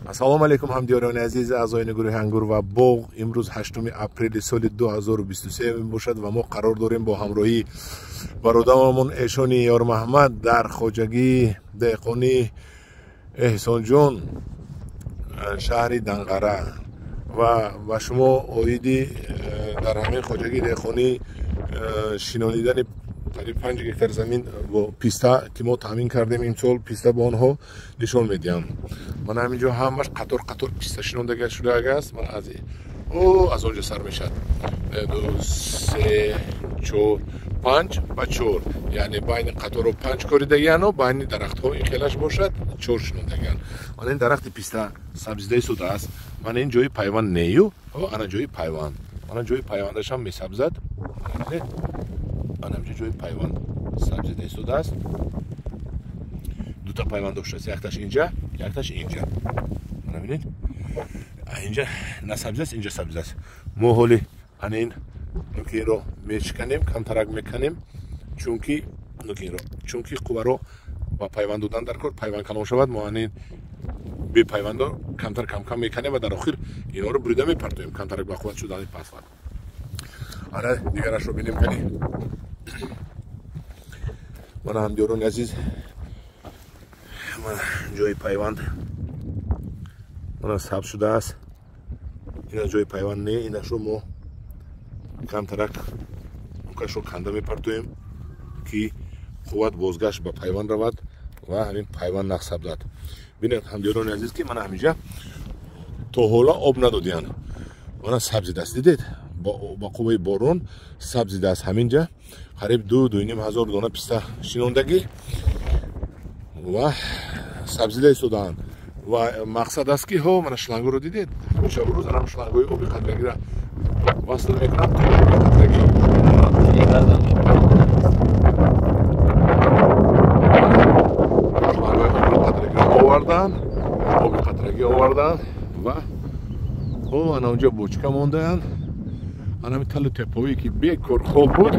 Ассалому алайкум ҳамдиёрони азиз, аъзоёни гурӯҳи Ангур ва боғ. Имрӯз 8 апрели соли 2023 мебошад ва мо қарор дорем бо ҳамроҳии бародарамон Эшони Ёрмаҳмад дар хоҷагии деҳқонии Эҳсонҷон, шаҳри Данғара, ва ба шумо оиди дар ҳамин хоҷагии деҳқонӣ шинонидани қариб 5 гектар замин бо писта, ки мо таъмин кардем имсол, писта ба онҳо нишон медиҳам. Ман ҳамин ҷо ҳамаш қатор қатор писта шинондага шудааст. Ман аз аз он ҷо сар мешавад. 2 3 4 5 ба 4, яъне байни қаторро 5 коридагиану байни дарахтҳо ин хелаш бошад 4 шинондагиан. Ман ин дарахти писта сабзида истодааст. Ман ин ҷои пайванд нею, ана ҷои пайванд, ана ҷои пайвандашам месабзад. Ана ҳамҷо ҷои пайванд сабзида истодааст. Дута пайванд доштааст, якташ инҷа, якташ инҷа. Мана бинед, инҷа насабзидаст, инҷа сабзидааст. Мо ҳоли ана ин нукинро мешиканем, камтарак меканем, чунки нукинро, чунки қувваро ба пайванд додан дар кор, пайванд калон шавад. Мо ана ин бепайвандо камтар камкам меканем ва дар охир инҳоро бурида мепартоем, камтарак ба қувват шудани пасванд. Ана дигарашро бинем кани. Мана ҳамдиёрони азиз, мана ҷои пайванд мана сабз шудааст. Ина ҷои пайванд не, инашро мо камтарак нукашро канда мепартоем, ки қувват бозгашт ба пайванд равад ва ҳамин пайванд нақш сабзад. Бинед ҳамдиёрони азиз, ки мана ҳаминҷа то ҳола об надодиянд. Мана сабзидааст, дидед, ба қувваи борон сабзидааст. Ҳаминҷа қариб 2-2.5 ҳазор дона писта шинондагӣ ва сабзида истодаанд. Ва мақсад аст, ки ҳо мана шлангоро дидед, шабу рӯз анам шлангои оби қатрагиро васл мекунам то оби қатрагӣ шлангои оби қатрагиро овардаанд, оби қатрагӣ овардаанд ва ҳо ана онҷо бочка мондаанд. Анами талу теппоие ки бекор хоб буд,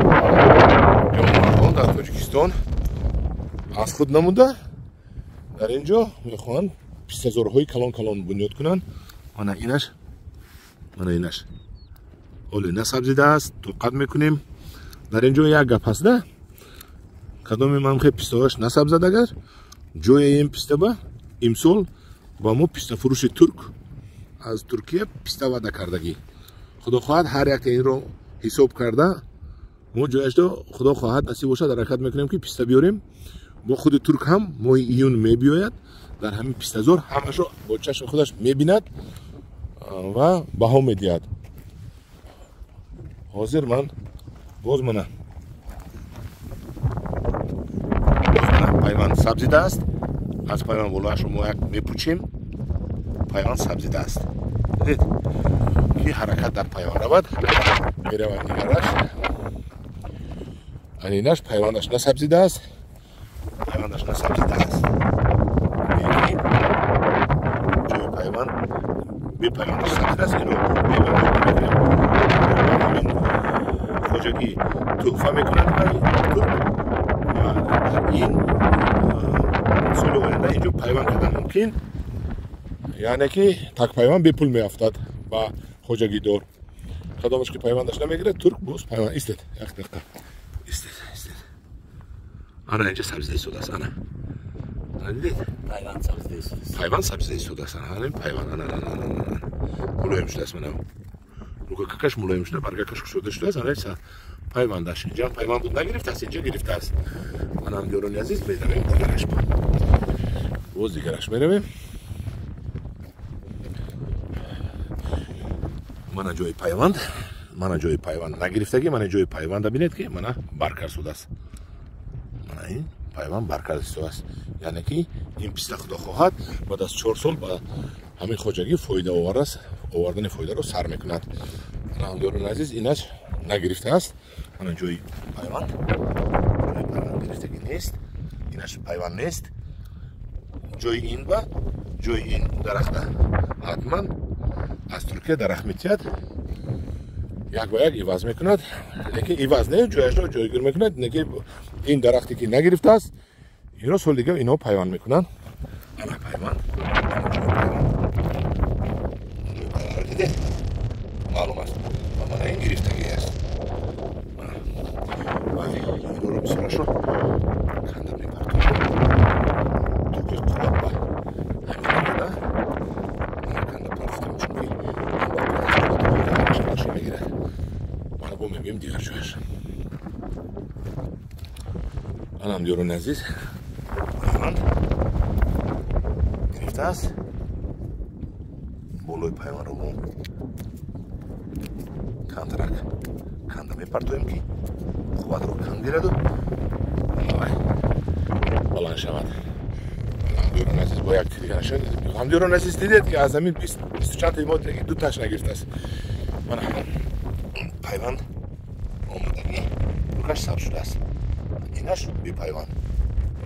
ҷонварон дар Тоҷикистон аз худ намуда, дар ин ҷо мехоҳанд пистазорҳои калон калон бунёд кунанд. Мана инаш, мана инаш ҳоле насабзидааст, тоқат мекунем. Дар ин ҷо як гап ҳаст, да кадоме ман хе пистаҳояш насабзад, агар ҷои ин писта ба имсол ба мо пистафурӯши турк аз Туркия писта ваъда кардагӣ. Худо хоҳад ҳар яке инро ҳисоб карда мо ҷояшро, худо хоҳад насиб бошад, ҳаракат мекунем, ки писта биёрем. Бо худи турк ҳам моҳи июн мебиёяд, дар ҳамин пистазор ҳамашро бо чашми худаш мебинад ва баҳо медиҳад. Ҳозир ман боз мана пайванд сабзидааст. Аз пайванд болоашро мо як мепӯчем, пайванд сабзидааст. Дидед, ки ҳаракат дар пайванд равад, меравад дигараш. Анинаш пайвандаш насабзидааст, пайвандаш насабзидааст. Лекин ҷои пайванд бепайвандаш сабзидааст. Ино бепайванд ҳамин хоҷагӣ туҳфа мекунад турк, ва дар ин соли оянда инҷо пайванд кардан мумкин, яъне ки такпайванд бепул меафтад ба хоҷагидор. Кадомаш ки пайвандаш намегирад, турк боз пайванд. Истед як дақиқа, истед, истед. Ана инҷа сабзида истодааст. Ана, ана дидед, пайванд сабзида истодааст, пайванд сабзида истодааст. Ана пайванд, ана ана ана ана мулоим шудааст. Мана рукакакаш мулоим шуда, баргакаш кушода шудааст. Ана пайвандаш инҷа пайванд буд, нагирифтааст, инҷа гирифтааст. Ана ҳамдиёрони азиз, меравем дигараш, боз дигараш меравем. Мана ҷои пайванд, мана ҷои пайванд нагирифтагӣ, мана ҷои пайванда бинед, ки мана баркар шудааст. Мана ин пайванд баркар шудааст, яъне ки ин писта худо хоҳад баъд аз 4 сол ба ҳамин хоҷагӣ фоида оварааст, овардани фоидаро сар мекунад. Ана ҳамдиёрони азиз, инаш нагирифтааст. Мана ҷои пайванд, ҷои пайванд гирифтагӣ нест, инаш пайванд нест. Ҷои ин ба ҷои ин дарахта ҳатман аз Туркия дарахт метиҳад, як ба як иваз мекунад, лекин иваз не, ҷояшро ҷойгир мекунад. Лекин ин дарахте ки нагирифтааст, инро соли дигар инҳо пайванд мекунанд. Ана пайванд, ана ҷои пайванд. Ҳамдиёрони азиз, пайванд гирифтааст. Болои пайвандро мо камтарак канда мепартоем, ки қувватро кам гираду баланд шавад. Ҳамдиёрони азиз, бо як тири нашуд. Ҳамдиёрони азиз, дидед, ки аз ҳамин бисту чанд мо ду таш нагирифтааст. Мана пайванд омадагӣ, нукаш сабз шудааст, инаш бепайванд.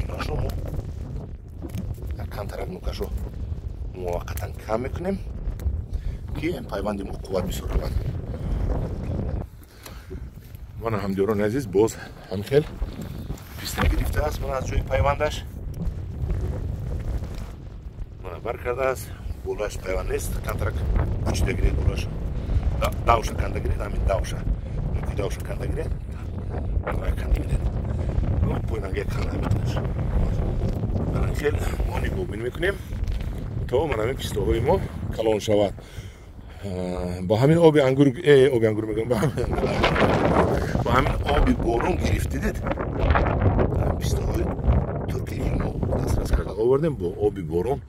Инашро мо камтарак нукашро муваққатан кам мекунем, ки пайванди мо қувват бисёр равад. Мана, ҳамдиёрони азиз, боз ҳамхел писта гирифтааст. Мана аз ҷои пайвандаш мана бар кардааст. Болояш пайванд нест, камтарак кучида гиред, болояш давша канда гиред, ҳамин давша, нуки давша канда гиред, канда гиред, пойнанга канда мекунаш. Мана хел мо нигоҳбин мекунем, то мана ҳамин пистоҳои мо калон шавад. Бо ҳамин оби ангур, оби ангур мегӯям, бо ҳамин оби борон гирифт. Дидед, пистоҳои туркие ки мо дастрас карда овардем, бо оби борон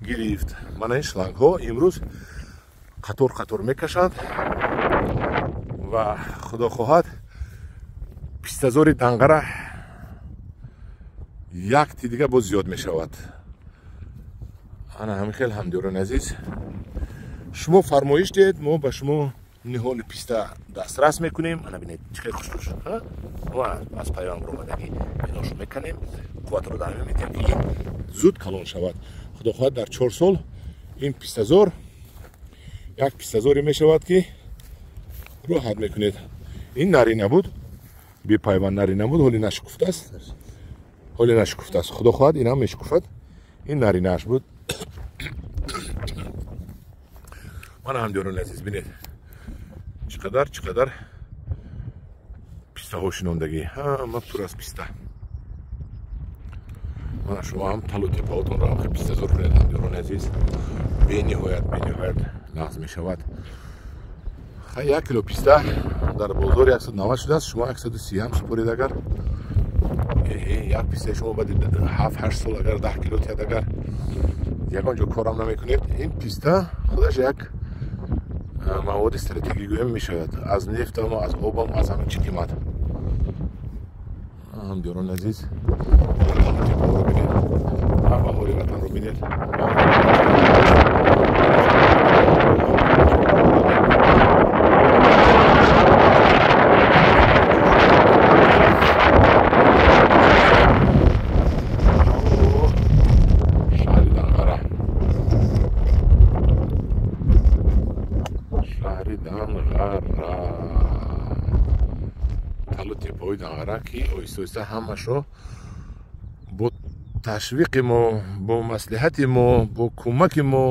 гирифт. Мана ин шлангҳо имрӯз қатор қатор мекашанд ва худо хоҳад, пистазори Данғара як ти дига боз зиёд мешавад. Ана ҳамин хел, ҳамдиёрони азиз, шумо фармоиш диҳед, мо ба шумо ниҳоли писта дастрас мекунем. Ана бинед, чӣ хел хушхуш аз пайванд омадагӣ. Иношо меканем, қувватро дар метиҳем, ки ин зуд калон шавад. Худо хоҳад, дар 4 сол ин пистазор як пистазоре мешавад, ки роҳат мекунед. Ин нарина буд, бепайванд нарина буд, ҳоли нашукуфтааст, ҳоли нашукуфтааст. Худо хоҳад, инам мешукуфад. Ин наринааш буд. Мана, ҳамдиёрони азиз, бинед, чӣ қадар, чӣ қадар пистаҳо шинондагӣ, ҳама пур аз писта. Мана шумо ҳам талу тепаотонро ҳам пистазор кунед, ҳамдиёрони азиз, бениҳоят, бениҳоят нағз мешавад. Хай, 1 кило писта дар бозор 190 шудааст, шумо 130 ҳам супоред агар, як пистаи шумо баъди 7-8 сол агар 10 кило тиҳад, агар ягон ҷо корам намекунед, ин писта худаш як маводи стратегӣ гӯям мешавад, аз нефтам, аз обам, аз ҳама чӣ қимат. Ҳамдиёрони азиз, тепаҳоро бинед, баҳори ватанро бинед. Шаҳри Данғара, шаҳри Данғара, талу тепаҳои Данғара, ки оҳиста оҳиста ҳамашо бо ташвиқи мо, бо маслиҳати мо, бо кӯмаки мо,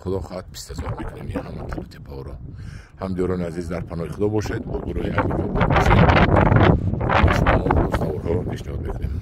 худо хоҳад, пистазор мекунем ин ҳама талу тепаҳоро. Ҳамдиёрони азиз, дар паноҳи худо бошед, бо гурӯҳи Агробод бошед. Шумо наворҳоро пешниҳод мекунем.